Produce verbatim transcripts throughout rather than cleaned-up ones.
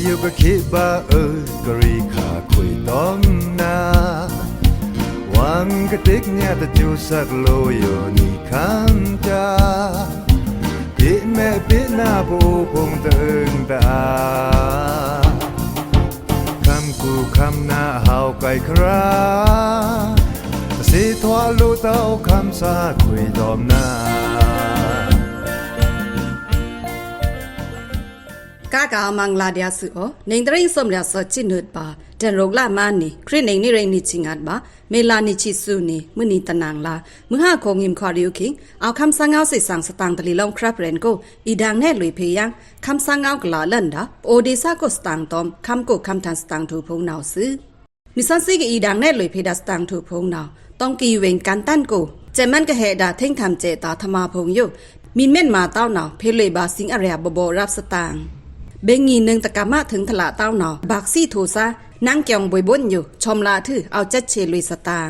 ယိုကခေဗာအွိုကရီခါခွေတောမ်နၤ ဝံကတိကညးတကျိုးစက်လိုယိုနံခမ်းတာ ပေ့မဲ့ပေ့နၤပအိုဖုံတအိုင်တအာ ခမ်းကူခမ်းနၤဟဝ်ကဲခရာ တစေထွာလိုတအိုခမ်းစာခွေတောမ်နၤ ကကမင်္ဂလာဒျာႏသွူးအို နံꩻတရင်းသွဉ်းရံႏသွဉ်းဆံနွံပါ တနင်္ဂနွေလါမနီ ခရစ်နံꩻနံꩻရံꩻနံꩻချစ်ငါးပါ မေလါနံꩻချစ်သွဉ်းနံꩻ မုနိတနင်္လာ မုဟါကိုငိမ်ခွါရယူခိင် အောက်ခမ်းသားငါးဝ်း စံႏသင်ႏတလီးလောင်း ခရပ်ရန်ကို အီႏဒင်ႏနယ်လွေꩻဖေႏယင်း ခမ်းသားငါးဝ်းကလာ်လန်ဒါ ပအိုဒေႏသကို စတင်ႏတောမ် ခမ်းကိုခမ်းထန်ႏ စတင်ႏထွူဖုံႏနဝ်ꩻသွူ။ မီးသွဉ်းသီးကအီႏဒင်ႏနယ်လွေꩻဖေႏဒါ စတင်ႏထွူဖုံႏနဝ်ꩻ တောင်ႏကီꩻဝေင်ꩻ ကန်းတန်ကို စဲ့ꩻမန်းကဟဲဒါ ထိင်းထမ်စဲ့ꩻတာႏ ထမါဖုံႏယို မီးမဲန်မါတဝ်းနဝ်ꩻ ဖေႏလွေꩻဗာႏ စိင်ႏအရျာႏဗော့ဗော့ ရပ်သတင်ꩻ ဗိုင်ႏငီနွံတကမ ထိုင်ႏတလတဝ်းနဝ်ꩻ ဗာႏသီးထိုꩻသား နင်ႏကျွန်ႏဗွေႏဗွန်ယို ချွမ်ꩻလꩻထွူ အောဝ်ႏစက်သေလွေꩻသတင်ꩻ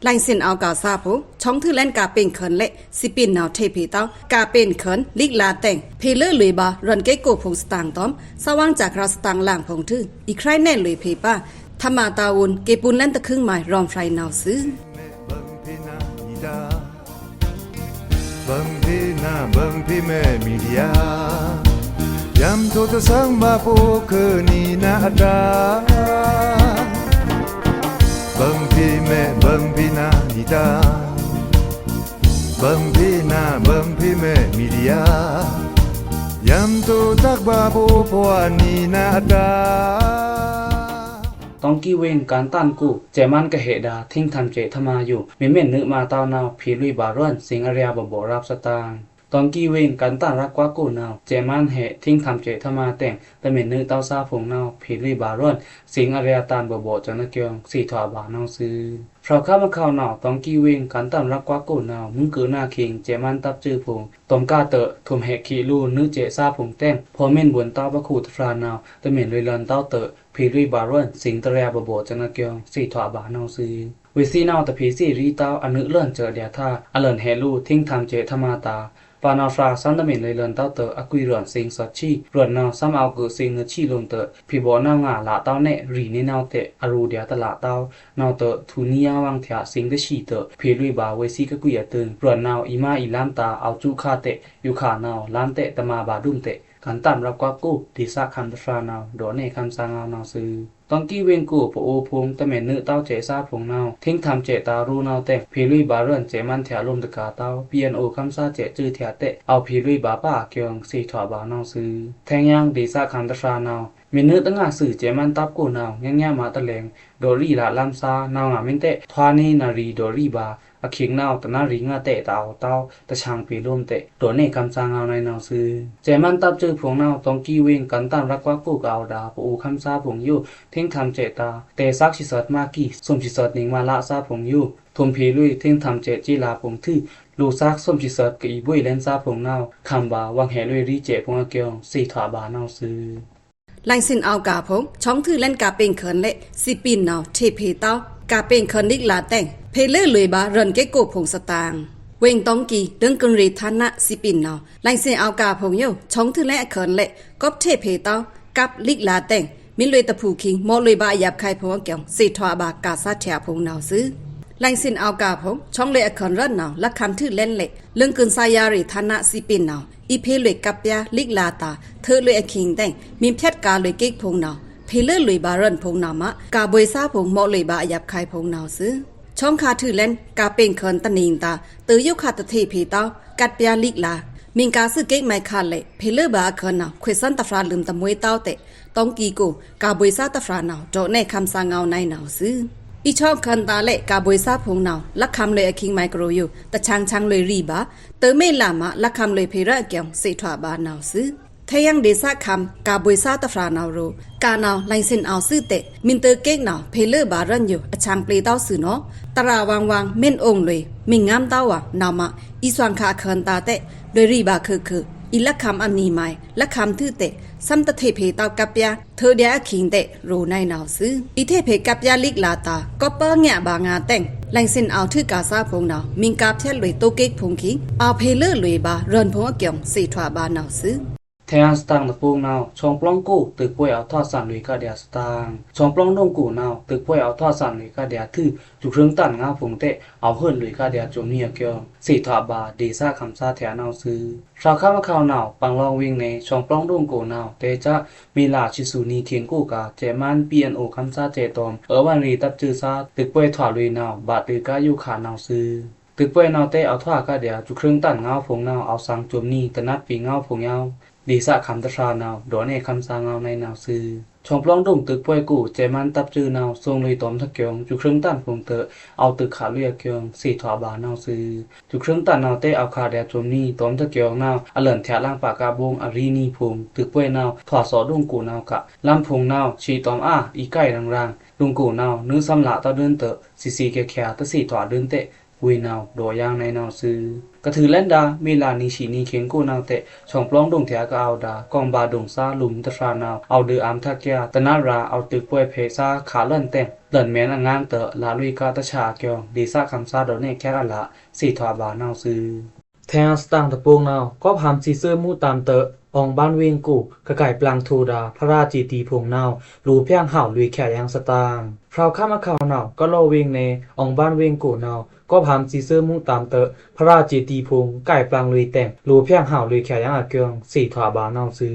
လိုင်စင်ႏအောဝ်ႏကာႏသားဖိုင်ႏ ချွင်ႏထွူလဲန်ꩻ ကပင်ႏခွန်ႏလက် စံႏပင်ႏနဝ်ꩻထေꩻဖေႏတဝ်း ကပင်ႏခွန်ႏလိကလာ်တဲင် ဖေႏလွေꩻဗာႏ ရွောန်က့ကိုဖုံႏ စတင်ႏတောမ်ႏ သဝ်းဝင်းစက်ꩻခရာႏ စတင်ႏလင်ဖိုင်ႏထွူ အီႏခရိုင်နယ်လွေꩻဖေႏပါ ထမါတာဝန်ႏ ကေပုန်လဲန်တခွိုင်ꩻမုဲင် ရွမ်ႏဖြိုင်ꩻနဝ်ꩻသွူ။ ဗွန်ႏဖေႏနၤ ဗွန်ႏဖေႏမဲ media ယံႏထိုꩻတသင်ႏဗာႏ ပအိုခုနီနၤအတာႏ ဗွန်ႏဖေႏမဲ ဗွန်ႏဖေႏနၤ နီတာႏ ဗွန်ႏဖေႏနၤ ဗွန်ႏဖေႏမဲ media ယံႏထိုꩻတသင်ႏဗာႏ ပအိုဖဝ်နီနၤအတာႏ တောင်ႏကီꩻဝေင်ꩻ ကန်းတန်ကို စဲ့ꩻမန်းကဟဲဒါ ထိင်းထမ်စဲ့ꩻထမါယို မီးမဲန်နွံမါတဝ်းနဝ်ꩻ ဖေႏလွေꩻဗာႏရွောန် စိင်ႏအရျာႏဗော့ဗော့ ရပ်သတင်ꩻ တောင်ႏကီꩻဝေင်ꩻ ကန်းတန်ႏရပ်ကွက်ကိုနဝ်ꩻ စဲ့ꩻမန်းဟဲ ထိင်းထမ်စဲ့ꩻထမါတဲင် တမီးနွံတဝ်းသားဖိုင်ႏနဝ်ꩻ ဖေႏလွေꩻဗာႏရွောန် စိင်ႏအရျာႏတန်ႏဗော့ဗော့ စနကဵုင်ꩻ သေထွာဗာႏနဝ်ꩻသွူ။ ဖြောက်ခါမခဝ်နဝ်ꩻ တောင်ႏကီꩻဝေင်ꩻ ကန်းတန်ႏရပ်ကွက်ကိုနဝ်ꩻ မွိုင်းကုနာ်ခိင် စဲ့ꩻမန်းတပ်စွိုဖိုင်ႏ တွမ်ကားတွော့ꩻ ထွမ်ဟဲခေ့လိုနွံစဲ့ꩻသားဖိုင်ႏတဲင် ဖေႏမီန်ဗွန်ႏတဝ်းပခုသဖရာနဝ်ꩻ တမီးနွံလွေꩻလွန်ႏတဝ်းတွော့ꩻ ဖေႏလွေꩻဗာႏရွောန် စိင်ႏတရျာႏဗော့ဗော့ စနကဵုင်ꩻ သေထွာဗာႏနဝ်ꩻသွူ။ ဝေ့ꩻသီးနဝ်ꩻ တဖေႏသေရီတဝ်း အနွံလွေꩻလွန်ႏတွော့ꩻဒျာႏထါ အလွော်ꩻဟဲလို ထိင်းထမ်စဲ့ꩻထမါတာႏ ပာ်နဝ်ꩻသြာ သမ်ႏတမီးလွေꩻလွန်ႏတဝ်းတွော့ꩻ အကွီးရွောန် စိင်ႏသွိုက်သီး ရွောန်နဝ်ꩻ သမ်ႏအောက်ကိုꩻစိင်ႏနွိုက်သီးလိုင်ႏတွော့ꩻ ဖေႏဗော့နဝ်ꩻငါလꩻတဝ်းနဲ ရီႏနေနဝ်ꩻတဲာ် အရိုꩻဒျာႏတလꩻတဝ်း နဝ်ꩻတွော့ꩻ ထုးနီႏယင်းဝင်ꩻထျꩻ စိင်ႏတသီးတွော့ꩻ ဖေႏလွေꩻဗာႏဝေ့ꩻသီးကကွီးအတိုင် ရွောန်နဝ်ꩻ အီႏမါအီႏလမ်းတာႏ အောဝ်ႏစူးခါတဲာ် ယိုခါနဝ်ꩻ လမ်းတဲာ်တမာဗာႏဒုမ်တဲာ် ကန်းတန်ႏရပ်ကွက်ကို ဒေႏသခမ်းသဖရာနဝ်ꩻ ဒေါ့ꩻနဲခမ်းသားငါဝ်နဝ်ꩻသွူ။ တောင်ႏကီꩻဝေင်ꩻကို ပအိုဖုံႏ တမီးနွံတဝ်းစဲ့ꩻသားဖိုင်ႏနဝ်ꩻ ထိင်းထမ်စဲ့ꩻတာႏရိုနဝ်ꩻတဲင် ဖေႏလွေꩻဗာႏရွောန် စဲ့ꩻမန်းထျꩻလိုမ်ꩻတကာႏတဝ်း ပီအန်အိုခမ်းသားစဲ့ꩻသွူထျꩻတဲာ် အောဝ်ဖေႏလွေꩻဗာႏပါအကဵုင်ꩻ သေထွာဗာႏနဝ်ꩻသွူ။ ထဲင်ယင်း ဒေႏသခမ်းသဖရာနဝ်ꩻ မီးနွံတငါသွူ စဲ့ꩻမန်းတပ်ကိုနဝ်ꩻ ညံညါမတလဲင် ဒေါ့ꩻရီလာႏလမ်းသား နဝ်ꩻငါမီးတဲာ် ထွာနွံနရီဒေါ့ꩻရီဗာႏ အခိင်နဝ်ꩻ တနရီငါတဲာ်တအောဝ်ႏတဝ်း တဆှင်ပေလိုမ်ꩻတဲာ် ဒေါ့ꩻနဲခမ်းသားငါဝ်နဝ်ꩻသွူ။ စဲ့ꩻမန်းတပ်သွူဖိုင်ႏနဝ်ꩻ တောင်ႏကီꩻဝေင်ꩻ ကန်းတန်ႏရပ်ကွက်ကိုကအော်ဒါ ပအိုခမ်းသားဖိုင်ႏယို ထိင်းထမ်စဲ့ꩻတာႏ တဲာ်သက်သီးသွတ်ꩻမာကီး သွမ်သီးသွတ်ꩻနွံမါလသားဖိုင်ႏယို ထွမ်ဖေႏလွေꩻ ထိင်းထမ်စဲ့ꩻကြေးလာႏဖိုင်ႏသွူ လိုꩻသက်သွမ်သီးသွတ်ꩻကအီႏဗွေးလဲန်သားဖိုင်ႏနဝ်ꩻ ခမ်းဗာႏဝင်ဟဲလွေꩻရီးစဲ့ꩻဖိုင်ႏအကဵုင်ꩻ သေထွာဗာႏနဝ်ꩻသွူ။ လိုင်စင်ႏအောဝ်ႏကာဖိုင်ႏ ချွင်ႏထွူလဲန်ꩻ ကပင်ႏခွန်ႏလက် စံႏပင်ႏနဝ်ꩻ ထေးဖေႏတဝ်း ကပင်ႏခွန်ႏလိကလာ်တဲင် ဖေႏလွေꩻလွေꩻဗာႏ ရွောန်က့ကိုဖုံႏသတင်ꩻ ဝေင်ꩻတောင်ႏကီꩻ ဒွိုင်ꩻကုန်ရီႏ ဌာနစံႏပင်ႏနဝ်ꩻ လိုင်စင်ႏအောဝ်ႏကာဖိုင်ႏယို ချွင်ႏထွူလဲန်ႏအခွန်ႏလက် ကွပ်ထေးဖေႏတဝ်း ကပ်လိကလာ်တဲင် မီးလွေꩻတဖူႏခိင် မော့ꩻလွေꩻဗာႏအယပ်ꩻခုဲင်ဖိုင်ႏအကဵုင်ꩻ သေထွာဗာႏ ကသာထျꩻဖိုင်ႏနဝ်ꩻသွူ။ လိုင်စင်ႏအောဝ်ႏကာဖိုင်ႏ ချွင်ႏလွေꩻအခွန်ႏရွောန်နဝ်ꩻ လက်ခံထွူလဲန်ႏလက် လွိုင်ꩻကုန်စာရာရီႏ ဌာနစံႏပင်ႏနဝ်ꩻ အီႏဖေႏလွေꩻကပ်ပြားလိကလာ်တာႏ ထွူလွေꩻအခိင်တဲင် မီးဖြတ်ꩻကားလွေꩻက့ကဖိုင်ႏနဝ်ꩻ ဖေႏလွေꩻလွေꩻဗာႏရွောန်ဖိုင်ႏနဝ်ꩻမး ကဘွေꩻသားဖိုင်ႏ မော့ꩻလွေꩻဗာႏအယပ်ꩻခုဲင်ဖိုင်ႏနဝ်ꩻသွူ။ ချွင်ႏခါထွူလဲန်ꩻ ကပင်ႏခွန်ႏတနံၤတာႏ တိုယိုခါတထေးဖေႏတဝ်း ကပ်ပြားလိကလာ် မီးကားသွူက့ကမုဲင်ခါလက် ဖေႏလွေꩻဗာႏအခွန်ႏနဝ်ꩻ ခွေသွန်ႏသဖရာလွံမ်ꩻတမှွေးတဝ်းတဲာ် တောင်ႏကီꩻကို ကဘွေꩻသားသဖရာနဝ်ꩻ ဒေါ့ꩻနဲခမ်းသားငါဝ်နဝ်ꩻသွူ။ အီႏချောင်းခွန်ႏတာႏလက် ကဘွေꩻသားဖိုင်ႏနဝ်ꩻ လက်ခံလွေꩻအခိင်မုဲင်ကရိုယူ တဆှင်ဆှင်လွေꩻရီဗာႏ တိုမ့လမး လက်ခံလွေꩻဖေႏရွောန်အကဵုင်ꩻ သေထွာဗာႏနဝ်ꩻသွူ။ ထဲယင်းဒေႏသခမ်း ကဘွေꩻသားသဖရာနဝ်ꩻရိုꩻ ကးနဝ်ꩻ လိုင်စင်ႏအောဝ်ႏသွူတဲာ် မီးတိုက့ကနဝ်ꩻ ဖေႏလွေꩻဗာႏရွောန်ယို အဆှင်ပျေတဝ်းသွူနဝ်ꩻ တရဝ်ဝ်ဝ် မီးအိုင်လွေꩻ မီးငမ်းတဝ်းဝ်နဝ်ꩻမး အီႏသွင်ꩻခါအခွန်ႏတာႏတဲာ် လွေꩻရီဗာႏခုꩻခုꩻ အီႏလက်ခံအနံၤမုဲင် လက်ခံထွူတဲာ် သွမ်တထေးဖေႏတဝ်းကပ်ပြား ထွူဒျာႏအခိင်တဲာ် ရိုꩻနဝ်ꩻသွူ။ အီႏထေးဖေႏကပ်ပြားလိကလာ်တာႏ ကွပ်ပားငါဗာႏငါတဲင် လိုင်စင်ႏအောဝ်ႏထွူကးသားဖိုင်ႏနဝ်ꩻ မီးကားဖြတ်လွေꩻတိုက့ကဖိုင်ႏခိင် အောဝ်ႏဖေႏလွေꩻဗာႏရွောန်ဖိုင်ႏအကဵုင်ꩻ သေထွာဗာႏနဝ်ꩻသွူ။ ထင်စတန်ႏတပုင်းနဝ်ꩻ ဆောင်ႏပလောင်းကို တိုပ်ꩻပွယ် အောက်ထွတ်စံႏလွေꩻကဒျာႏစတန်ႏ။ ဆောင်ႏပလောင်းဒိုင်ကိုနဝ်ꩻ တိုပ်ꩻပွယ် အောက်ထွတ်စံႏလွေꩻကဒျာႏထွူ စူꩻချွင်းတန်ႏငါးဖိုင်ႏတဲ့ အောက်ဟိုင်လွေꩻကဒျာႏစွမ်ႏနီꩻအကျိုင်း သ့ꩻထွာဗာႏ ဒေႏသခမ်းသားထဲအနောက်စု ဖြောက်ခမ်းအခေါင်နဝ်ꩻ ပင်လောင်းဝေင်ꩻနယ် ဆောင်ႏပလောင်းဒိုင်ကိုနဝ်ꩻ တဲꩻကျား မေလꩻဆံꩻသူႏနံꩻ ခေင်ႏကိုက ကျဲမန်း ပီအန်အို ခမ်းသားထဲတွမ် အဝေါ်ရေတပ်စွိုꩻသား တိုပ်ꩻပွယ်ထွာလွေꩻနဝ်ꩻ ဗာႏတိုꩻကါယိုခါနဝ်ꩻစု တိုပ်ꩻပွယ်နဝ်ꩻတဲ့ အောက်ထွတ်ကဒျာႏ စူꩻချွင်းတန်ႏငါးဖိုင်ႏနဝ်ꩻ အောက်သင်ႏစွမ်ႏနီꩻ တနတ်ပီႏငါးဖိုင်ႏယဝ် ဒေႏသခမ်းတဖြာနဝ်ꩻ ဒေါ်နယ်ခမ်းသားငဝ်းနဝ်ꩻစု ဆောင်ႏပလောင်းဒိုင်တိုပ်ꩻပွယ်ကို ကျဲမန်းတပ်စွိုꩻနဝ်ꩻ သွင်ꩻလွေꩻတွမ်ထက်ကျောင် စူꩻချွင်းတန်ႏဖိုင်ႏတဲ့ အောက်တိုꩻခလွေꩻအကျိုင်း သ့ꩻထွာဗာႏနဝ်ꩻစု စူꩻချွင်းတန်ႏနဝ်ꩻတဲ့ အောက်ခဒျာႏစွမ်ႏနီꩻ တွမ်ထက်ကျောင်နဝ်ꩻ အလန်ႏထဲလမ်းပါကဘုံ အရီနီꩻဖိုင်ႏ တိုပ်ꩻပွယ်နဝ်ꩻ ထွာသောဒိုင်ကိုနဝ်ꩻက လမ်းဖိုင်ႏနဝ်ꩻ သေတွမ်အာ အီႏကိုင်ရင်ရင် ဒိုင်ကိုနဝ်ꩻ နွိုးသမ်းလꩻတဒိုင်းတဲ့ သီသီခဲခဲ တသ့ꩻထွာဒိုင်းတဲ့ ဝေနဝ်ꩻ ဒေါ်ယင်နဝ်ꩻစု ကထုးလဲဉ်ဒါ မေလꩻနံꩻသီꩻနံꩻ ခေင်ႏကိုနဝ်ꩻတဲ့ ဆောင်ႏပလောင်းဒိုင်ထဲကအဝ်ႏဒါ ကောင်းဗာႏဒိုင်သား လွံတဖြာနဝ်ꩻ အောက်ဒိုင်အာမ်ႏထက်ကျာ တနတ်ရာ အောက်တိုပ်ꩻပွယ်ဖဲသား ခꩻလွဉ်တဲ့ လွဉ်မဲန်အငန်းတဲ့ လꩻလွေꩻကဒျာႏတဆာအကျိုင်း ဒေႏသခမ်းသား ဒေါ်နယ်ခဲအလ သ့ꩻထွာဗာႏနဝ်ꩻစု ထင်စတန်ႏတပုင်းနဝ်ꩻ ကောပ်ဟမ်သီႏသွိုးမူးတမ်တဲ့ အောင်ပန်းဝေင်ကို ကကိုက်ပလင်ႏထိုဒါ ဖရာစေတီဖိုင်ႏနဝ်ꩻ လိုꩻဖြောင့်ဟောက်လွေꩻခဲယင်စတန်ႏ။ ဖြောက်ခမ်းအခေါင်နဝ်ꩻ ကလောဝေင်နယ် အောင်ပန်းဝေင်ကိုနဝ်ꩻ ကောပ်ဟမ်သီႏသွိုးမူးတမ်တဲ့ ဖရာစေတီဖိုင်ႏ ကိုက်ပလင်ႏလွေꩻတဲ့ လိုꩻဖြောင့်ဟောက်လွေꩻခဲယင်အကျိုင်း သ့ꩻထွာဗာႏနဝ်ꩻစု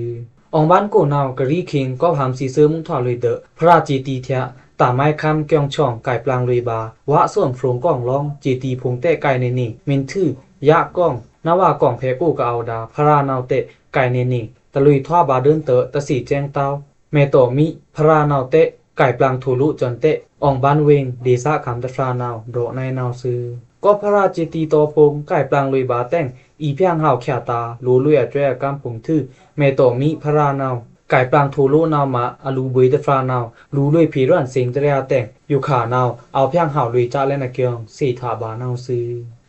အောင်ပန်းကိုနဝ်ꩻ ကရီးခေင်ႏ ကောပ်ဟမ်သီႏသွိုးမူးထွာလွေꩻတဲ့ ဖရာစေတီထဲ တမိုင်းခမ်းကျောင်းဆောင် ကိုက်ပလင်ႏလွေꩻဗာႏ ဝါသွမ်ဖြိုင်ႏကောင်လောင်း စေတီဖိုင်ႏတဲ့ကိုက်နေနေ မင်းထူး ယကောင် နဝကောင်ဖဲကိုကအဝ်ႏဒါ ဖရာနဝ်ꩻတဲ့ ကိုက်နေနေ တလွေꩻထွာဗာႏဒိုင်းတဲ့ တသီႏစဲင်တောင်း မဲတောင်မီး ဖရာနဝ်ꩻတဲ့ ကိုက်ပလင်ႏထိုလိုꩻစွန်တဲ့ အောင်ပန်းဝေင် ဒေႏသခမ်းတဖြာနဝ်ꩻ ဒေါ်နယ်နဝ်ꩻစု ကောပ်ဖရာစေတီတောင်ဖိုင်ႏ ကိုက်ပလင်ႏလွေꩻဗာႏတဲ့ အီႏဖြောင့်ဟောက်ခဲတာ လိုꩻလွေꩻအစွဲအကမ်းဖိုင်ႏထွူ မဲတောင်မီး ဖရာနဝ်ꩻ ကိုက်ပလင်ႏထိုလိုꩻနဝ်ꩻမှာ အလိုꩻဗွေတဖြာနဝ်ꩻ လိုꩻလွေꩻဖေႏရွဉ်ႏစင်ႏတြဲအတဲ့ ယိုခါနဝ်ꩻ အောက်ဖြောင့်ဟောက်လွေꩻကဒျာႏလဲန်အကျိုင်း သ့ꩻထွာဗာႏနဝ်ꩻစု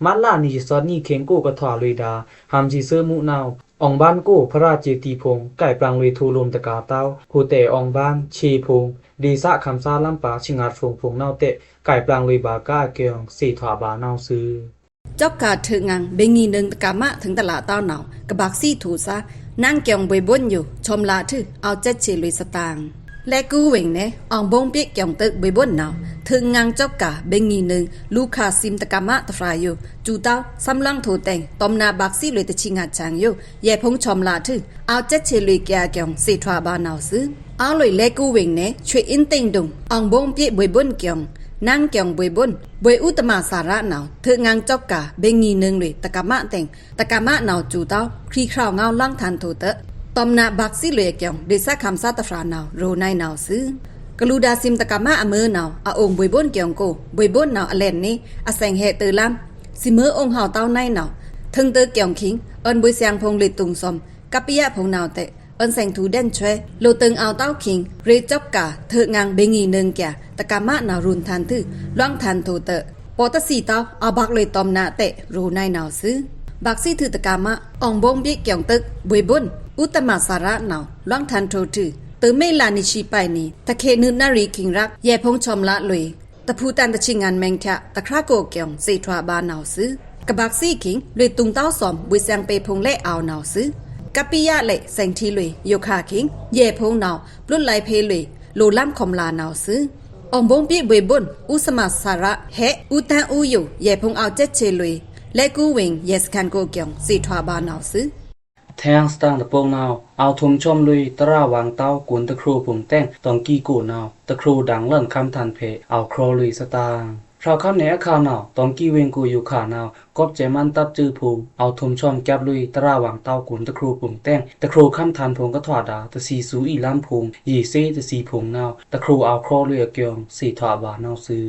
မတ်လနံꩻသီႏနံꩻ ခေင်ႏကိုကထွာလွေꩻဒါ ဟမ်သီႏသွိုးမူးနဝ်ꩻ အောင်ပန်းကို ဖရာစေတီဖိုင်ႏ ကိုက်ပလင်ႏလွေꩻထိုလိုꩻတကာတောင်း ဟိုတယ်အောင်ပန်း ချေဖိုင်ႏ ဒေႏသခမ်းသားလမ်းပါ ဆင်ငတ်ဖိုင်ႏဖိုင်ႏနဝ်ꩻတဲ့ ကိုက်ပလင်ႏလွေꩻဗာႏကအကျိုင်း သ့ꩻထွာဗာႏနဝ်ꩻစု ကျောက်ကထိုပ်ငင်ဗိုလ်မှူးနွံတကမ ထိုင်တလတာနဝ်ꩻ ကဗာက်သီးထိုꩻသား နင်ကျောင်ဗိုလ်မှူးယို ချွမ်လထွူ အောက်စက်ခြေလွေꩻစတန်ႏ။ လဲကူဝေင်နယ် အောင်ဘုန်းပြည့်ကျောင်းသုတ်ဗိုလ်မှူးနဝ်ꩻ ထိုပ်ငင်ကျောက်ကဗိုလ်မှူးနွံ လူခါသီးတကမတဖြာယို စူတောင်း သမ်းလွင်ထိုတဲ့ တွမ်နဝ်ဗာက်သီးလွေꩻတဆံငါစံႏယို ယဲဖိုင်ႏချွမ်လထွူ အောက်စက်ခြေလွေꩻကအကျိုင်း သ့ꩻထွာဗာႏနဝ်ꩻစု အောက်လွေꩻလဲကူဝေင်နယ် ချွေအင်းသိုင်ဒုံ အောင်ဘုန်းပြည့်ဗိုလ်မှူးကျောင်း နင်ကျောင်ဗိုလ်မှူး ဗိုလ်မှူးဦးသမ္မာစာရနဝ်ꩻ ထိုပ်ငင်ကျောက်ကဗိုလ်မှူးနွံလွေꩻတကမတဲ့ တကမနဝ်ꩻစူတောင်း ချီဖြောင်ႏငဝ်းလွင်ႏထန်ႏထိုတဲ့ တွမ်နဝ်ဗာက်သီးလွေꩻအကျိုင်း ဒေႏသခမ်းသားတဖြာနဝ်ꩻ ရိုꩻနဝ်ꩻစု ကလူဒါသီးတကမအမွိုနဝ်ꩻ အအိုင်ဗိုလ်မှူးကျောင်းကို ဗိုလ်မှူးနဝ်ꩻအလဲန်နေ အသင်ႏဟဲတွေလမ်း သီးမွိုးအိုင်ႏဟောက်တောင်းနဝ်ꩻ ထိုင်တွေကျောင်းခေင်ႏ အွဉ်ဗွေႏသင်ႏဖိုင်ႏလွေꩻတုံႏသွမ်ႏ ကပ်ပိယဖိုင်ႏနဝ်ꩻတဲ့ အွဉ်သင်ႏထိုဒဲန်ဆွဲ လိုꩻတိုင်ႏအောက်တောင်းခေင်ႏ ရေကျောက်ကထိုပ်ငင်ဗိုလ်မှူးနွံကျာႏ တကမနဝ်ꩻ ရွဉ်ႏထန်ႏထွူ လွင်ႏထန်ႏထိုတဲ့ ပောတသီတောင်း အောက်ဗာက်လွေꩻတွမ်နဝ်တဲ့ ရိုꩻနဝ်ꩻစု ဗာက်သီးထွူတကမ အောင်ဘုန်းပြည့်ကျောင်းသုတ်ဗိုလ်မှူး ဦးသမ္မာစာရနဝ်ꩻ လွင်ႏထန်ႏထိုထွူ တွေႏမေလနံꩻသီးပီနံꩻ တခဲနွံနရီႏခေင်ႏရက် ယဲဖိုင်ႏချွမ်လလွေꩻ တဖူတန်ႏတဆံႏငါမဲင်ႏထဲ တခြားကိုကျောင်း သ့ꩻထွာဗာႏနဝ်ꩻစု ကဗာက်သီးခေင်ႏ လွေꩻတုံႏတောင်းသွမ်ႏ ဗွေႏသင်ႏပေဖိုင်ႏလဲအဝ်နဝ်ꩻစု ကပ်ပိယလဲသင်ႏထီလွေꩻ ယိုခါခေင်ႏ ယဲဖိုင်ႏနဝ်ꩻ ပျုတ်လဲဖေးလွေꩻ လိုꩻလမ်းခွမ်လနဝ်ꩻစု အောင်ဘုန်းပြည့်ဗိုလ်မှူး ဦးသမ္မာစာရ ဟဲ ဦးတန်းဦးယို ယဲဖိုင်ႏအောက်စက်ခြေလွေꩻ လဲကူဝေင်ႏ ရဲစခန်းကိုကျောင်း သ့ꩻထွာဗာႏနဝ်ꩻစု ထင်စတန်ႏတပုင်းနဝ်ꩻ အောက်ထွုမ်ႏချွမ်လွေꩻ တရာဝင်ႏတောင်းကွဉ်ႏတခြောဝ်းဖိုင်ႏတဲ့ တွင်ႏကီကိုနဝ်ꩻ တခြောဝ်းဒင်ႏလဲန်ႏခမ်းထန်ႏဖဲ အောက်ခြောဝ်းလွေꩻသတန်ႏ။ ဖြောက်ခမ်းနယ်အခါနဝ်ꩻ တွင်ႏကီဝေင်ကိုယိုခါနဝ်ꩻ ကောပ်ကျဲမန်းတပ်စွိုးဖိုင်ႏ အောက်ထွုမ်ႏချွမ်ကျပ်လွေꩻ တရာဝင်ႏတောင်းကွဉ်ႏတခြောဝ်းဖိုင်ႏတဲ့ တခြောဝ်းခမ်းထန်ႏဖိုင်ႏကထွာဒါ တသီႏသူႏအီႏလမ်းဖိုင်ႏ ယီႏသေးတသီႏဖိုင်ႏနဝ်ꩻ တခြောဝ်းအောက်ခြောဝ်းလွေꩻအကျိုင်း သ့ꩻထွာဗာႏနဝ်ꩻစု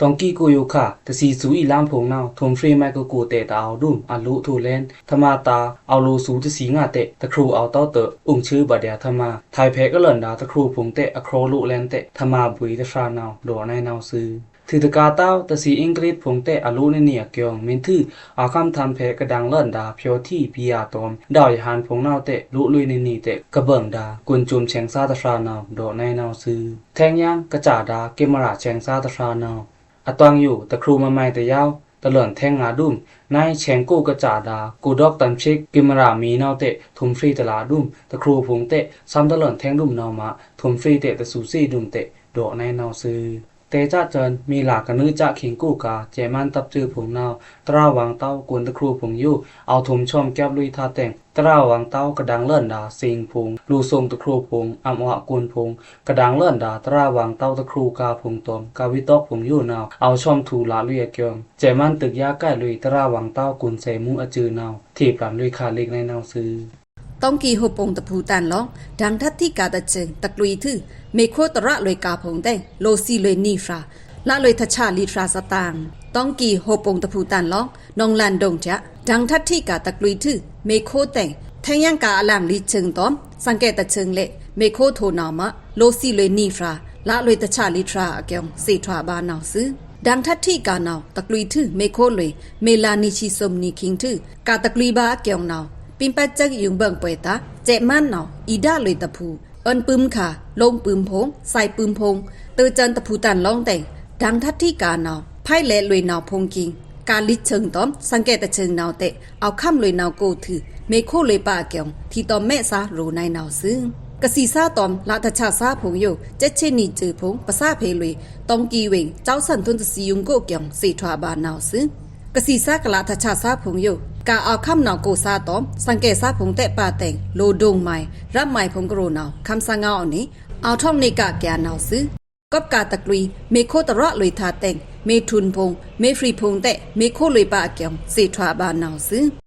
တွင်ႏကီကိုယိုခါ တသီႏသူႏအီႏလမ်းဖိုင်ႏနဝ်ꩻ ထွုမ်ႏဖြေးမွဲကကိုတဲ့ တအောဝ်ဒုမ်အလိုꩻထိုလဲန်ႏ ထမတာႏ အောဝ်လိုꩻသူႏတသီႏငါတဲ့ တခြောဝ်းအောက်တောင်းတဲ့ အိုင်ႏဆှိုးဗဒျာႏထမ ထိုင်ဖဲကလန်ႏဒါ တခြောဝ်းဖိုင်ႏတဲ့ အခြောဝ်းလိုꩻလဲန်ႏတဲ့ ထမဗွေႏတဖြာနဝ်ꩻ ဒေါ်နဝ်ꩻစု ထွူတကါတောင်း တသီႏအင်္ဂလိပ်ဖိုင်ႏတဲ့ အလိုꩻနေနေအကျိုင်း မင်းထူး အောက်ခမ်းထန်ႏဖဲကဒင်ႏလဲန်ႏဒါ ဖြိုးထီး ပီယာတွမ် ဒေါဝ်ယဟန်ဖိုင်ႏနဝ်ꩻတဲ့ လိုꩻလွေꩻနေနေတဲ့ ကဗွင်ႏဒါ ကွဉ်ႏစွမ်ႏဆဲင်သားတဖြာနဝ်ꩻ ဒေါ်နဝ်ꩻစု ထဲင်ႏယင်း ကစာဒါ ကင်မရာဆဲင်သားတဖြာနဝ်ꩻ အတွင်ႏယို တခြောဝ်းမမိုင်တယဝ် တလန်ထဲင်ငါဒုမ်၊ နွိုင်းဆဲင်ကိုကစဒါႏကိုဒေါက်တမ်ဆစ်ကင်မရာမီႏနဝ်ꩻတဲ့ ထွမ်ဖြေတလဒုမ်၊ တခရိုဖုံႏတဲ့ သံတလန်ထဲင်ဒုမ်နဝ်ꩻမး ထွမ်ဖြေတဲ့ တသူစေ့ဒုမ်တဲ့ ဒေါ့ꩻနဲနဝ်ꩻသွူ။ တဲစဲ့စွဉ် မေလကနွေစခင်းကိုက စဲ့မန်းတပ်စွိုဖုံႏနဝ်ꩻ တရဝင်းတောက်ကွန်တခရိုဖုံႏယို အောဝ်ထွမ်ဆွမ်ကပ်လွေꩻထားတဲ့ တရဝင်းတောက်ကဒင်ႏလန်ဒါႏသင်ဖုံႏ လိုႏသွင်တခရိုဖုံႏ အံႏအွကွန်ဖုံႏ ကဒင်ႏလန်ဒါႏ တရဝင်းတောက်တခရိုကါဖုံႏတွမ်ႏ ကဝေးတောက်ဖုံႏယိုနဝ်ꩻ အောဝ်ဆွမ်ထူႏလလွေꩻအကျုံႏ စဲ့မန်းတွိုက်ꩻယားကိုက်လွေꩻ တရဝင်းတောက်ကွန်သွဲမူအစွိုနဝ်ꩻ ထေႏပန်လွေꩻခါꩻလိက်ꩻနဲနဝ်ꩻသွူ။ တောင်ႏကီႏဟိုပုံႏတဖုတန်လောင်း ဒင်ႏထတ်ထီးကာႏတချင်ႏ တကွီႏထွူ မေခိုတ်ꩻတရလွေꩻကာႏဖုံႏတဲ့ လိုႏသီလွေꩻနံꩻဖြာႏ လလွေꩻထဆာႏလီဖြာႏသတင်ꩻ။ တောင်ႏကီႏဟိုပုံႏတဖုတန်လောင်း နောင်လန်ဒုံႏထျꩻ ဒင်ႏထတ်ထီးကာႏတကွီႏထွူ မေခိုတ်ꩻတဲ့ ထဲင်ယင်ꩻကာႏအလင်လီချင်ႏတွမ်ႏ သင်ꩻကဲတချင်ႏလဲ့ မေခိုတ်ꩻထိုနဝ်ꩻမး လိုႏသီလွေꩻနံꩻဖြာႏ လလွေꩻထဆာႏလီဖြာႏအကျုံႏ သေထွာဘနဝ်ꩻသွူ။ ဒင်ႏထတ်ထီးကာႏနဝ်ꩻ တကွီႏထွူ မေခိုတ်ꩻလွေꩻ မေလနံꩻသီသွမ်နံꩻခင်းထွူ ကာႏတကွီႏဗာႏအကျုံႏနဝ်ꩻ ပင်းပက်စက်ယုံႏဘင်ꩻပွေတာႏ စဲ့မန်းနဝ်ꩻ အီဒါလွေꩻတဖု အွဉ်ပိုမ်ခါႏ လိုင်းပိုမ်ဖိုင်ႏ သွဲပိုမ်ဖိုင်ႏ တွို့ꩻစွဉ်တဖုတန်လောင်းတဲ့ ဒင်ႏထတ်ထီးကာႏနဝ်ꩻ ဖိုက်လဲလွေꩻနဝ်ꩻဖိုင်ႏကျိုင်း ကာႏလီချင်ႏတွမ်ႏ သင်ꩻကဲတချင်ႏနဝ်ꩻတဲ့ အောက်ခံလွေꩻနဝ်ꩻကိုထွူ မေခိုတ်ꩻလွေꩻပါအကျုံႏ ထီႏတွမ်ႏမဲ့ꩻသားရိုꩻနဲနဝ်ꩻသွူ။ ကသီႏသားတွမ်ႏ လꩻထဆာႏသားဖိုင်ႏယို စက်ဆစ်နီႏစွိုဖုံႏ ပသဖေလွေꩻ တောင်ႏကီႏဝေင်ႏ ကျောင်းဆန့်ထွန်းတသီယုံႏကိုꩻအကျုံႏ သေထွာဘနဝ်ꩻသွူ။ ကသီႏသားကလꩻထဆာႏသားဖိုင်ႏယို ကာႏအောက်ခံနဝ်ꩻကိုꩻသားတွမ်ႏ သင်ꩻကဲသားဖိုင်ႏတဲ့ပါတဲ့ လိုဒုံမိုင်ႏ ရပ်မိုင်ဖိုင်ႏကရိုꩻနဝ်ꩻ ခမ်းသားငေါအနံ အောက်ထွင်းနေကကဲနဝ်ꩻသွူ။ ကပ်ကာႏတကွီႏ မေခိုတ်ꩻတရလွေꩻထားတဲ့ မေထွုန်ဖိုင်ႏ မေဖြီဖိုင်ႏတဲ့ မေခိုတ်ꩻလွေꩻပါအကျုံႏ သေထွာဘနဝ်ꩻသွူ။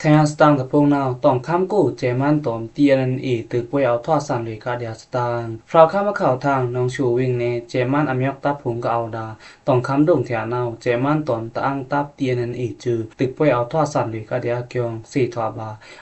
ထဲင်ယင်သတင်ꩻတဖုနဝ်ꩻ တောင်ႏခမ်းကို စဲ့မန်းတွမ်ႏ တီႏအဲနအဲ တွိုက်ꩻပွေꩻအောက်ထွာသင်လွေꩻခါႏဒျာႏသတင်ꩻ ဖြောက်ꩻခမ်းအခေါက်ꩻထင် နောင်ဆွောဝ်ꩻဝေင်ႏနယ် စဲ့မန်းအမျောက်တပ်ဖိုင်ႏကအဝ်ဒါႏ တောင်ႏခမ်းဒုံႏထျꩻနဝ်ꩻ စဲ့မန်းတွမ်ႏတအင်းတပ် တီႏအဲနအဲစွို တွိုက်ꩻပွေꩻအောက်ထွာသင်လွေꩻခါႏဒျာႏအကျုံႏ သေထွာဘ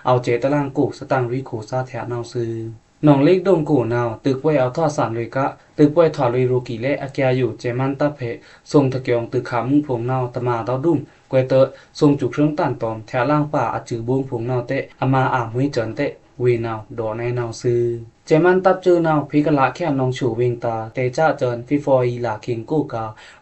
အောက်စဲ့တလင်ကို သတင်ꩻရွီႏကိုꩻသားထျꩻနဝ်ꩻသွူ။ နောင်လီက်ဒုံႏကိုနဝ်ꩻ တွိုက်ꩻပွေꩻအောက်ထွာသင်လွေꩻခါႏ တွိုက်ꩻပွေꩻထွာလွေꩻရိုꩻကီႏလဲ့ အကျာယို စဲ့မန်းတပ်ဖဲ သွင်ꩻတကျုံႏတွိုက်ꩻခါႏမူးဖိုင်ႏနဝ်ꩻ တမꩻတောက်ဒုံႏ ကွဲးတွိုက်ꩻ သွင်ꩻစူးခြိုင်ꩻတန်တွမ်ႏ ထျꩻလင်ပါအစွို ဗုံးဖိုင်ႏနဝ်ꩻတဲ့ အမါအာႏမွေးစွဉ်တဲ့ ဝေနဝ်ꩻ ဒေါ့ꩻနဲနဝ်ꩻသွူ။ စဲ့မန်းတပ်စွိုနဝ်ꩻ ဖေႏကလꩻချာ နောင်ဆွောဝ်ꩻဝေင်ႏတာႏ တဲစဲ့စွဉ် ဖေဖော်ဝါရီလ ခင်းကိုက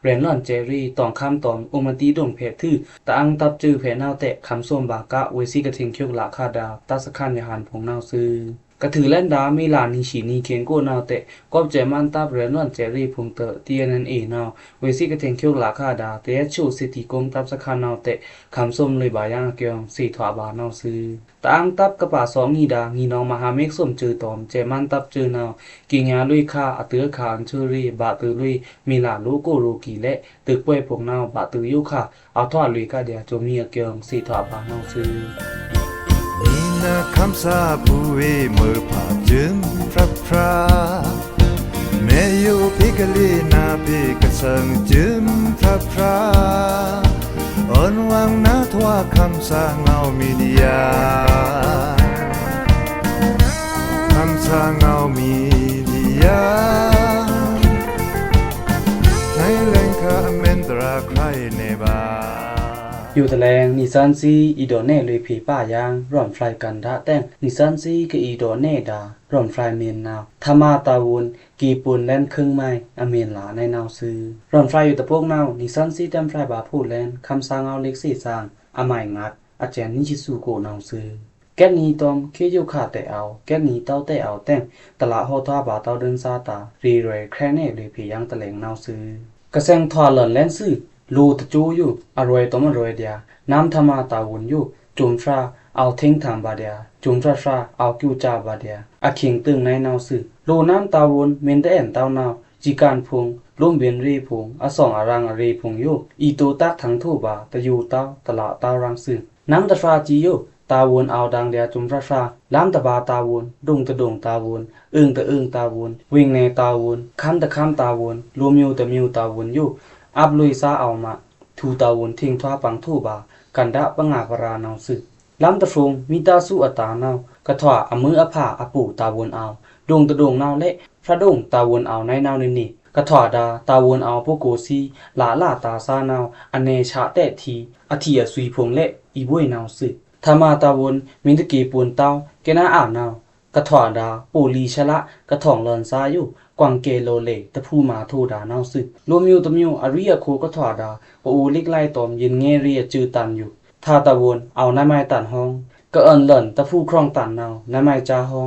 ရဲဉ်လွဉ်စဲ့ရီႏ တောင်ႏခမ်းတွမ်ႏအိုမတီးဒုံႏဖဲထွူ တအင်းတပ်စွိုဖဲနဝ်ꩻတဲ့ ခမ်းသွမ်ဗာႏကား ဝေꩻသွီကထိန်ႏကျိုက်ꩻလꩻခါႏဒါႏ တပ်စခန်းယဟန်ဖိုင်ႏနဝ်ꩻသွူ။ ကထုးလဲဉ်ဒါႏ မေလနံꩻသီနံၤခင်းကိုနဝ်ꩻတဲ့ ကွပ်စဲ့မန်းတပ်ရဲဉ်လွဉ်စဲ့ရီႏဖိုင်ႏတွိုက်ꩻ တီႏအဲနအဲနဝ်ꩻ ဝေꩻသွီကထိန်ႏကျိုက်ꩻလꩻခါႏဒါႏ တယဲ့ꩻချိုသေတီကုန်းတပ်စခန်းနဝ်ꩻတဲ့ ခမ်းသွမ်လွေꩻဗာႏယင်းအကျုံႏ သေထွာဘနဝ်ꩻသွူ။ တအင်းတပ်ကပါသွဉ်ညီဒါႏ ငီနောင်မဟာမိတ်သွမ်စွိုတွမ်ႏ စဲ့မန်းတပ်စွိုနဝ်ꩻ ကီညါလွေꩻခါႏ အတွိုက်ꩻခါႏအန်ဆွေရီႏ ဗာႏတွိုက်ꩻလွေꩻ မေလလိုကိုရိၤကီႏလဲ့ တွိုက်ꩻပွေꩻဖိုင်ႏနဝ်ꩻ ဗာႏတွိုက်ꩻယိုခါႏ အောက်ထွာလွေꩻခါႏဒျာႏ စွမ်မီအကျုံႏ သေထွာဘနဝ်ꩻသွူ။ နီနခမ်းသားဗွေႏမော်ဖါႏစွမ်ဖြတ်ဖြတ် မဲယိုဖေကလေးနါဖေကသင်စွမ်ဖြတ်ဖြတ် အွဉ်ဝင်နထွာခမ်းသားငေါမီဒီယာ ခမ်းသားငေါမီဒီယာ နွိုင်လဲင်ခါအမဲန်တရာႏခါႏအံၤနေဗာႏ ယိုတလဲင် နီသွဉ်းသီး အီဒေါ့နဲလွေꩻဖေႏပါယင်း ရွဉ်ဖြိုင်ႏကန္ဒါႏတဲင် နီသွဉ်းသီးကအီဒေါ့နဲဒါႏ ရွဉ်ဖြိုင်ႏမ့ဉ်နဝ်ꩻ ထမတာဝန် ကေပွန်ႏလဲန်ႏခိုင်းမိုင်ႏ အမ့ဉ်လꩻနဲနဝ်ꩻသွူ။ ရွဉ်ဖြိုင်ႏယိုတဖုနဝ်ꩻ နီသွဉ်းသီးတဲဖြိုင်ႏဗာႏဖိုင်ႏလဲန်ႏ ခမ်းသားငေါလိက်သီးသင်ႏ အမိုင်ငါႏ အကျဉ်းနံꩻသီးသွူကိုနဝ်ꩻသွူ။ ကဲနံၤတွမ်ႏခေယိုခါႏတဲအဝ်ႏ ကဲနံၤတောက်တဲအဝ်ႏတဲင် တလးဟောထွာဗာႏတောက်ဒိုင်းသားတာႏ ရေရွဲၣ်ခြဲနဲလွေꩻဖေႏယင်းတလဲင်နဝ်ꩻသွူ။ ကသဲင်ထွာလွဉ်လဲန်ႏသွူ လိုꩻတစွိုယို အရွဲꩻတွမ်ႏအရွဲꩻဒျာႏ နမ်းထမတာဝန်ယို စွမ်ဖြတ်ဖြတ် အောက်ထိင်းထင်ဗာႏဒျာႏ စွမ်ဖြတ်ဖြတ်ဖြတ် အောက်ကျူစာဗာႏဒျာႏ အခင်းတွိုင်နဲနဝ်ꩻသွူ။ လိုꩻနမ်းတာဝန် မ့ဉ်တအဲၣ်တောက်နဝ်ꩻ စည်းကမ်းဖိုင်ႏ လိုမ်းဗဉ်ႏရေꩻဖိုင်ႏ အသွင်ꩻအရင်ꩻအရေꩻဖိုင်ႏယို အီတိုတပ်ထိုင်ထိုဗာႏ တယိုတောက် တလးတောက်ရင်ႏသွူ။ နမ်းတဖြတ်ဖြတ်ကီယို တာဝန်အောက်ဒင်ႏဒျာႏ စွမ်ဖြတ်ဖြတ်ဖြတ် လမ်းတဗာႏတာဝန် ဒုံတဒုံတာဝန် အိုင်တအိုင်တာဝန် ဝိင်နယ်တာဝန် ခမ်းတခမ်းတာဝန် လိုꩻမျိူꩻတမျိူꩻတာဝန်ယို အပ်လွေꩻသားအောက်မး ထူတာဝန်ထိင်းထွာပင်ထိုဗာႏ ကန္ဒါႏပငါပရာနဝ်ꩻသွူ။ လမ်းတဖြုင်ႏ မီးတာႏသွူအတာႏနဝ်ꩻ ကထွာအမွိုးအဖါအပူၤတာဝန်အောက် ဒုံတဒုံနဝ်ꩻလဲ့ ဖြတ်ဒုံတာဝန်အောက်နဲနဝ်ꩻနေနေ ကထွာဒါႏ တာဝန်အောက်ပုဂ္ဂိုလ်သီး လလတာႏသားနဝ်ꩻ အနယ်ခြားတဲထီ အထီအသွီဖိုင်ႏလဲ့ အီဗွေနဝ်ꩻသွူ။ ထမတာဝန် မ့ဉ်တကေပွန်ႏတောက် ကဲနအါနဝ်ꩻ ကထွာဒါ ပိုလီဆလ ကထောင်ႏလွဉ်စားယို ကွင်ကဲလိုလေ တဖူးမာထိုဒါနဝ်ꩻသွူ။ လိုꩻမျိုးတမျိုး အရီအခိုကထွာဒါ ပအိုဝ်ႏလစ်ကိုင်ႏတွမ်ႏယဉ်ႏငယ်ႏရေꩻအစုတန်ယို ထာႏတဝုန်ႏ အောဝ်ႏနမွဲင်တန်ႏဟုင်ႏ ကအွဉ်လွဉ်တဖူးခြွင်ႏတန်ႏနဝ်ꩻ နမွဲင်ကြားဟုင်ႏ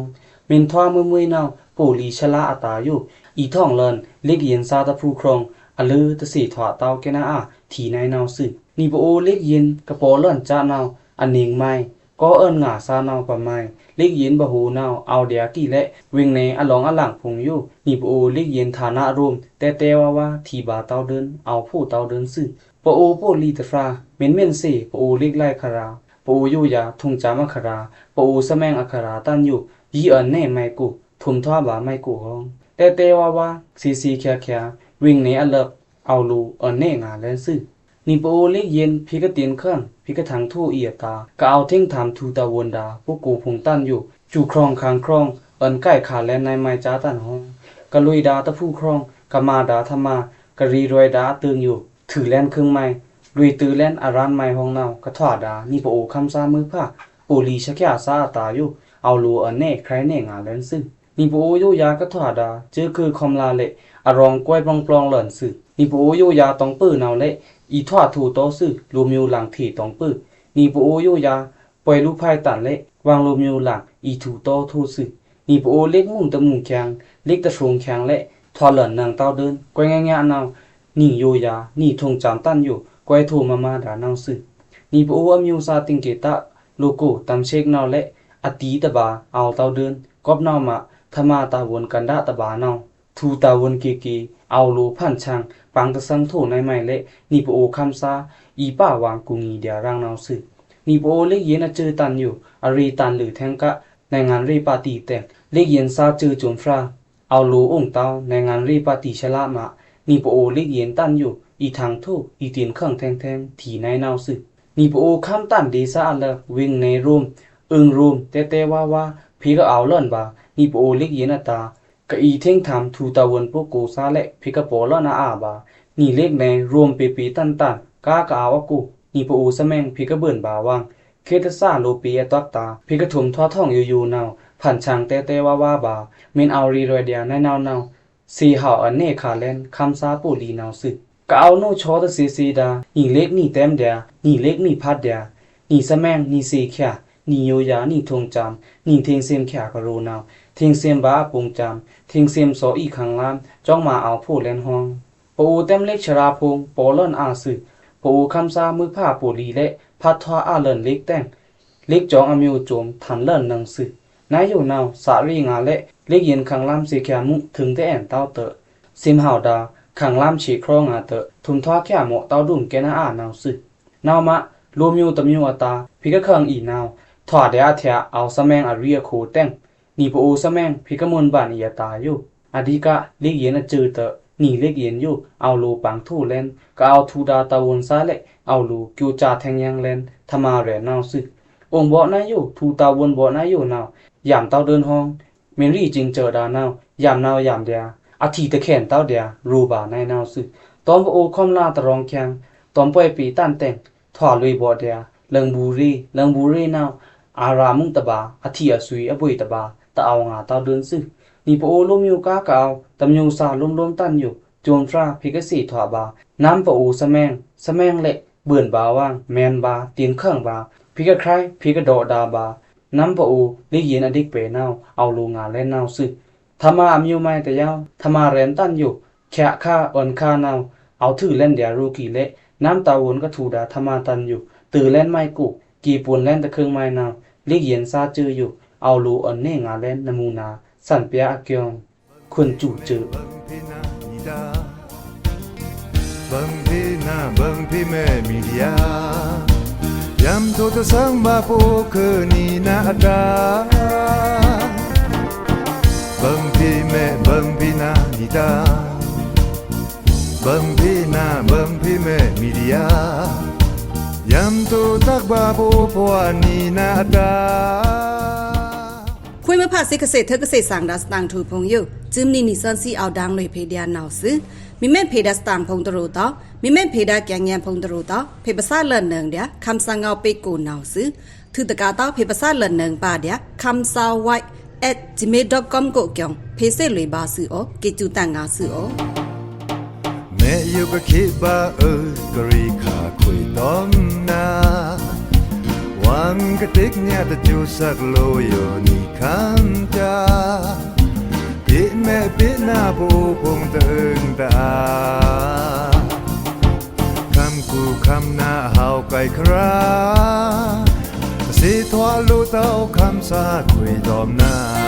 မဉ်ထွားမွဲမွဲနဝ်ꩻ ပိုလီဆလအတာႏယို အီႏထောင်ႏလွဉ် လစ်ကိုင်ႏယဉ်ႏစားတဖူးခြွင်ႏ အလိုꩻတသေထွာတဝ်းကဲနအါ ထီႏနွိုင်နဝ်ꩻသွူ။ နီꩻပအိုဝ်ႏလစ်ကိုင်ႏယဉ်ႏ ကပော်ႏလွဉ်စားနဝ်ꩻ အနင်ꩻမွဲင် ကောအွဉ်ငါစားနဝ်ꩻပမွဲင် လစ်ကိုင်ႏယဉ်ႏဗဟုနဝ်ꩻ အောဝ်ႏဒျာႏကီးလဲ့ ဝေင်ꩻနယ်ႏအလောင်ႏအလင်ႏဖုံႏယို နီꩻပအိုဝ်ႏလစ်ကိုင်ႏယဉ်ႏဌာနအရုမ်ႏ တဲတဲဝါဝါ ထီႏဗာႏတဝ်းဒိုင်း အောဝ်ႏဖိုးတဝ်းဒိုင်းသွူ။ ပအိုဝ်ႏပိုလီတဖြာ မဉ်ႏမဉ်ႏသေ ပအိုဝ်ႏလစ်ကိုင်ႏလၢအခရာ ပအိုဝ်ႏယိုယွာ ထုံႏစမ်းအခရာ ပအိုဝ်ႏသမဲင်ꩻအခရာတန်ယို ယီအွဉ်နယ်မွဲင်ကို ထုံႏထွားဗာႏမွဲင်ကိုဟုင်ႏ တဲတဲဝါဝါ သေသေဖြာဖြာ ဝေင်ꩻနယ်ႏအလပ်ꩻ အောဝ်ႏလိုꩻအွဉ်နယ်ငါႏလဲင်သွူ။ နီꩻပအိုဝ်ႏလစ်ကိုင်ႏယဉ်ႏ ဖေႏကတ့ၢ်ခန့် ဖေႏကထင်ႏထိုးအီႏအတာႏ ကအဝ်ႏထင်ႏထမ်ႏထူႏတဝုန်ႏဒါ ပိုကိုဖုံႏတန်ယို စူခြွင်ႏခါင်ႏခြွင်ႏ အွဉ်ကိုက်ခါႏလဲင်နွိုင်မွဲင်ကြားတန်ဟုင်ႏ ကလွေဒါတဖူးခြွင်ႏ ကမာဒါထမာ ကရေရွဲဒါအတိူင်ယို ထွူလဲင်ခုင်ႏမွဲင် လွေတုူလဲင်အရန်ႏမွဲင်ဟုင်ႏနဝ်ꩻ ကထွာဒါ နီꩻပအိုဝ်ႏခမ်းသားမွိုးဖါ ပိုလီဆချာသားအတာႏယို အောဝ်ႏလိုꩻအွဉ်နယ်ခြွဲင်ႏနယ်ငါႏလဲင်သွူ။ နီꩻပအိုဝ်ႏယိုယွာကထွာဒါ စူးခွိုꩻခွမ်ႏလာလေ့ အရောင်ႏကွဲပလောင်ႏလွဉ်သွူ။ နီꩻပအိုဝ်ႏယိုယွာတောင်ႏပိုနဝ်ꩻလဲ့ အီႏထွာထိုးတောသွူ လိုꩻမျိုးလင်ထေးတောင်ႏပို နီꩻပအိုဝ်ႏယိုယွာ ပွိုင်ꩻလူႏဖိုင်ႏတန်ႏလဲ့ ဝေင်ꩻလိုꩻမျိုးလင် အီႏထူတောထိုးသွူ။ နီꩻပအိုဝ်ႏလစ်ကိုင်ႏမူတမူခံင် လစ်ကိုင်ႏတထူခံင်လဲ့ ထွာလွဉ်နင်ꩻတဝ်းဒိုင်း ကွဲင်ꩻငါꩻနဝ်ꩻ နီꩻယိုယွာ နီꩻထုံႏစမ်းတန်ယို ကွဲင်ꩻထိုးမမဒါနဝ်ꩻသွူ။ နီꩻပအိုဝ်ႏအမျိုးသားတင်ကယ်တပ် လိုကိုတမ်းသစ်နဝ်ꩻလဲ့ အတီတဗာႏ အောဝ်ႏတဝ်းဒိုင်း ကွပ်နဝ်ꩻမ ထမာတဝုန်ႏကန္ဒတဗာႏနဝ်ꩻ ထူႏတဝုန်ႏကေကေ အောဝ်ႏလိုꩻဖန်ႏဆင် ပင်ႏတသင်ႏထိုးနွိုင်မွဲင်လဲ့ နီꩻပအိုဝ်ႏခမ်းသား အီႏပဝင်ႏကူငီႏဒျာႏရင်နဝ်ꩻသွူ။ နီꩻပအိုဝ်ႏလစ်ကိုင်ႏယဉ်ႏအစုတန်ယို အရေတန်လွေꩻထဲင်ႏက နွိုင်ငံရေꩻပါတီတဲင် လစ်ကိုင်ႏယဉ်ႏသားစုစုံဖြာ အောဝ်ႏလိုꩻအိုင်တဝ်း နွိုင်ငံရေꩻပါတီဆလမ နီꩻပအိုဝ်ႏလစ်ကိုင်ႏယဉ်ႏတန်ယို အီႏထင်ႏထိုး အီႏတင်ႏခန့်ထဲင်ႏထဲင်ႏ ထီႏနွိုင်နဝ်ꩻသွူ။ နီꩻပအိုဝ်ႏခမ်းတန်ဒေႏသားအလပ်ꩻ ဝေင်ꩻနယ်ႏရုမ်ႏ အိုင်ႏရုမ်ႏ တဲတဲဝါဝါ ဖေႏကအဝ်ႏလွဉ်ဗာႏ နီꩻပအိုဝ်ႏလစ်ကိုင်ႏယဉ်ႏအတာႏ ကအီႏထင်ႏထမ်ႏထူႏတဝုန်ႏပိုကိုသားလဲ့ ဖေႏကပော်ႏလွဉ်အါအါဗာႏ နီꩻလစ်ကိုင်ႏနယ်ႏရုမ်ႏပေပေတန်တန် ကားကအဝ်ႏအကို နီꩻပအိုဝ်ႏသမဲင်ꩻဖေႏကဗိုန်ဗာႏဝင် ခေတ်အစလိုꩻပေအတွက်တာႏ ဖေႏကထုံႏထွားထောင်ယိုယိုနဝ်ꩻ ဖန်ႏဆင်တဲတဲဝါဝါဗာႏ မဉ်ႏအောဝ်ႏရေရွဲဒျာႏနွိုင်နဝ်ꩻနဝ်ꩻ သေဟဝ်အွဉ်နယ်ခါႏလဲင် ခမ်းသားပိုလီနဝ်ꩻသွူ။ ကအဝ်ႏနုချောတသေသေဒါႏ နီꩻလစ်ကိုင်ႏနီꩻတဲမ်းဒျာႏ နီꩻလစ်ကိုင်ႏနီꩻဖတ်ဒျာႏ နီꩻသမဲင်ꩻ နီꩻသေဖြာ နီꩻယိုယွာ နီꩻထုံႏစမ်း နီꩻထင်ႏသင်ဖြာကရိုနဝ်ꩻ ထင်ႏသင်ဗာႏအပုင်ႏစမ်း ထင်ႏသင်ႏသောအီႏခင်ႏလမ်း ကျောင်းမအဝ်ႏဖိုးလဲင်ဟုင်ႏ ပအိုဝ်ႏတဲမ်းလစ်ဆရာဖုံႏ ပော်ႏလွဉ်အါသွူ။ ပအိုဝ်ႏခမ်းသားမွိုးဖါပိုလီလဲ့ ဖတ်ထွားအလွဉ်လစ်ကိုင်ႏတဲင် လစ်ကိုင်ႏကျောင်းအမျိုးစုံ ထန်ႏလွဉ်နင်သွူ။ နဝ်ꩻယိုနဝ်ꩻ စာရေငါႏလဲ့ လစ်ကိုင်ႏယဉ်ႏခင်ႏလမ်းသေဖြာမုထိုင်တအဲင်တဝ်းတ သင်ဟဝ်ဒါႏ ခင်ႏလမ်းသေဖြောငါႏတ ထုံႏထွားဖြာမော့တဝ်းဒုမ်ကဲနအါနဝ်သွူ။ နဝ်ꩻမ လိုꩻမျိုးတမျိုးအတာႏ ဖေႏကခင်ႏအီႏနဝ်ꩻ ထွာဒျာႏအထျꩻ အောဝ်ႏသမဲင်ꩻအရီအခိုတဲင် နီꩻပအိုဝ်ႏသမဲင်ꩻဖေႏကမွဉ်ဗန်အီႏအတာႏယို အဓိက လစ်ကိုင်ႏယဉ်ႏအစုတ နီꩻလစ်ကိုင်ႏယဉ်ႏယို အောဝ်ႏလိုꩻပင်ႏထိုးလဲင် ကအဝ်ႏထူႏဒါႏတဝုန်ႏသားလဲ့ အောဝ်ႏလိုꩻကျိုးစါထဲင်ႏယင်ႏလဲင် ထမာရဲနဝ်သွူ။ အိုင်ဗော့နဝ်ꩻယို ထူႏတဝုန်ဗော့နဝ်ꩻယိုနဝ်ꩻ ယမ်တဝ်းဒိုင်းဟုင်ႏ မဉ်ႏရီႏကျင်ႏစဲဒါႏနဝ်ꩻ ယမ်နဝ်ꩻယမ်ဒျာႏ အထီတခဲန်ႏတဝ်းဒျာႏ ရိုဗာႏနဝ်သွူ။ တွမ်ပအိုဝ်ႏခွမ်ႏလာတရောင်ႏခံင် တွမ်ပွိုင်ꩻပေတန်တဲင် ထွာလွေဗော့ဒျာႏ လင်ဘူရေ လင်ဘူရေနဝ်ꩻ အရာမုတဗာႏ အထီအသွီအဗွေတဗာႏ တအောဝ်ႏငါႏတဝ်းဒိုင်းသွူ။ နီꩻပအိုဝ်ႏလိုꩻမျိုးကားကအဝ်ႏ တမျိုးသားလိုမ်းလိုမ်းတန်ယို စုံဖြာဖေႏကသေထွာဗာႏ နမ်ပအိုဝ်ႏသမဲင်ꩻ သမဲင်ꩻလဲ့ ဗိုန်ဗာႏဝင် မန်ဗာႏ တင်ႏခင်ႏဗာႏ ဖေႏကခြိုင် ဖေႏကဒေါဒါဗာႏ နမ်ပအိုဝ်ႏလစ်ကိုင်ႏယဉ်ႏအဒိတ်ပဲနဝ်ꩻ အောဝ်ႏလိုꩻငါႏလဲင်နဝ်သွူ။ ထမာအမျိုးမွဲတယဝ်း ထမာရဲတန်ယို ဖြာခါ အွဉ်ခါနဝ်ꩻ အောဝ်ႏထွူလဲင်ဒျာႏရိုကီလဲ့ နမ်တဝုန်ႏကထူႏဒါႏထမာတန်ယို တွူလဲင်မွဲကို ကေပွုန်လဲင်တခိုင်ႏမွဲနဝ်ꩻ လစ်ကိုင်ႏယဉ်ႏသားစုယို အောဝ်ႏလိုꩻအွဉ်နယ်ငါႏလဲင် နမူနာ သန်ဖြာအကျိုင်း ခွန်ကျူးစု ဗန်ဖီန ဗန်ဖီမဲ မီဒီယာ ယမ်ထိုတသင်ဗာႏပိုခိုနီနၤအတာႏ ဗန်ဖီမဲ ဗန်ဖီန မီဒီယာ ဗန်ဖီန ဗန်ဖီမဲ မီဒီယာ ယမ်ထိုတၢ်ဗာႏပိုဖိအနီနၤအတာႏ ခွိုင်မဖါသေ ကသ့ထၢကသ့သင်ဒါႏ စတန်ထိုဖုံႏယို စူမ်နီနီသွဉ်သီ အောဝ်ႏဒါႏလွေꩻဖေႏဒျာႏနဝ်သွူ။ မီမဲ့ဖေႏဒါႏစတန်ဖိုင်ႏတရူးတော့ မီမဲ့ဖေႏဒါႏကျင်ႏယဲဖုံႏတရူးတော့ ဖေႏပသꩻလွဉ်နင်ဒျာႏ ခမ်းသားငေါပေကိုနဝ်သွူ။ ထုတကးတော့ ဖေႏပသꩻလွဉ်နင်ပါဒျာႏ ခမ်းသားဝိုက် at gmail dot com ကို ပြောင်း၊ ဖေ့စ်ဘွတ်လွေꩻဗာႏသွူအောꩻ၊ က့ၤစူးတန်ငါႏသွူအောꩻ။ မ့ၢ်ယိုကခေတ် ဗာႏအွို ကရေခါခွေꩻ တောမ်ႏနါ၊ ဝင်ꩻကတိတ်းညါ တစိုတ်စက်လို ယိုနံၤခမ်းတာႏ၊ တေ့မဲ့ပေ့နါ ပအိုဝ်ႏဖုံႏ တအါႏ၊ ခမ်းကူခမ်းနာႏ အဟဝ်းကိုင်ႏခရာႏ၊ အသေထွာလိုꩻတအိုဝ်ႏ ခမ်းသားခွေꩻ တောမ်ႏနါ